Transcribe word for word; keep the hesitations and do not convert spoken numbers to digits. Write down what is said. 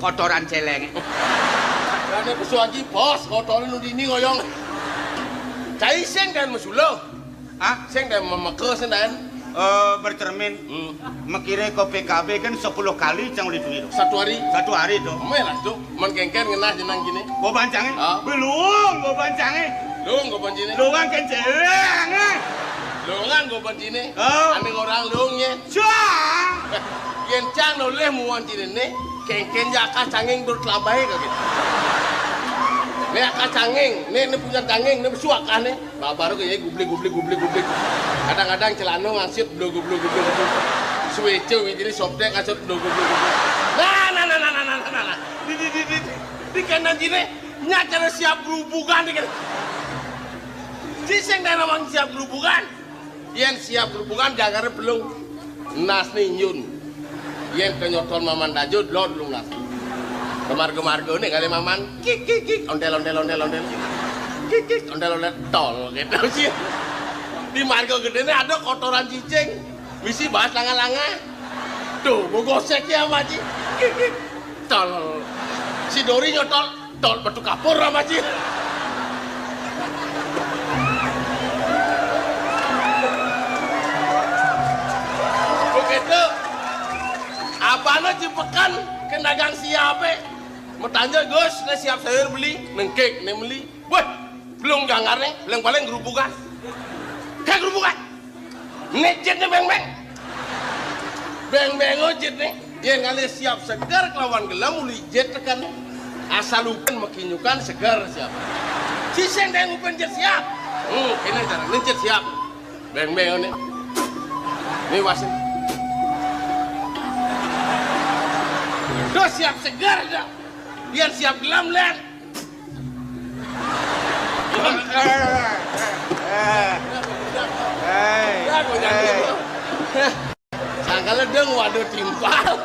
kotoran céléng. Lah nek pesu aji bos, kotoran nu dini ngoyong. Cai sing dan mesuluh. Ah, sing dan memeke sing dan. Eh, bercermin. Hmm. Mekire ko P K B kan sepuluh kali cang udah duit. Satu hari? Satu hari tuh. Emang lah tuh, men kengken ngenah jenang gini. Goban cangé? Ah. Belum, goban cangé. Lung goban cine. Lungan kenceng, eh. Lungan goban cine. Oh. Ane orang lung ye. Cang. Yen cang noleh muan cine ne, kengken ja akah canging dur telambai kagit. Ne akah canging, ne, ne punya canging, ne besu akah ne. Babar ke ye gublik, gublik, gublik, gublik. Kadang-kadang celana ngasit blo gublik, gublik, gublik. Suwece wi jini soptek ngasit blo gublik, gublik. Nah, nah, nah. Di, di, di, di, di, di kandang cine, nya cara siap gerubugan di kandang. Ci sing dana mang siap gerubugan. Yen siap gerubugan jagare belum. Nas ni nyun. Yen kenyotol maman dajud lod lung nas. Kemarga-marga ni kali maman. Kik, kik, kik. Ondel, ondel, ondel, ondel. Kik, kik. Ondel, ondel. Tol gitu sih. Di marga gedene ada kotoran cicing. Misi bahas langa-langa. Tuh, mau gosek ya, Maji. Kik, kik. Tol. Si Dori nyotol. Tol metu kapur, Maji. Begitu. Abana Cipekan ke dagang siape? Metanya, "Gus, ne siap sayur beli?" Nengkek, ne beli. Wah, belum ganggar ne, paling-paling gerubukan. Kayak gerubukan. Ngejit ne beng-beng. Beng-beng ngejit ne. Yen ngalih siap seger kelawan gelem uli jit tekan. Asal upen mekinyukan seger siap. Siseng deng upen jit siap. Hmm, kene cara ne jit siap. Beng-beng ne. Ni wasin. Duh siap seger dah. Yen siap gelem len. Eh, eh, eh, eh, eh. Sangkala deng waduh timpal.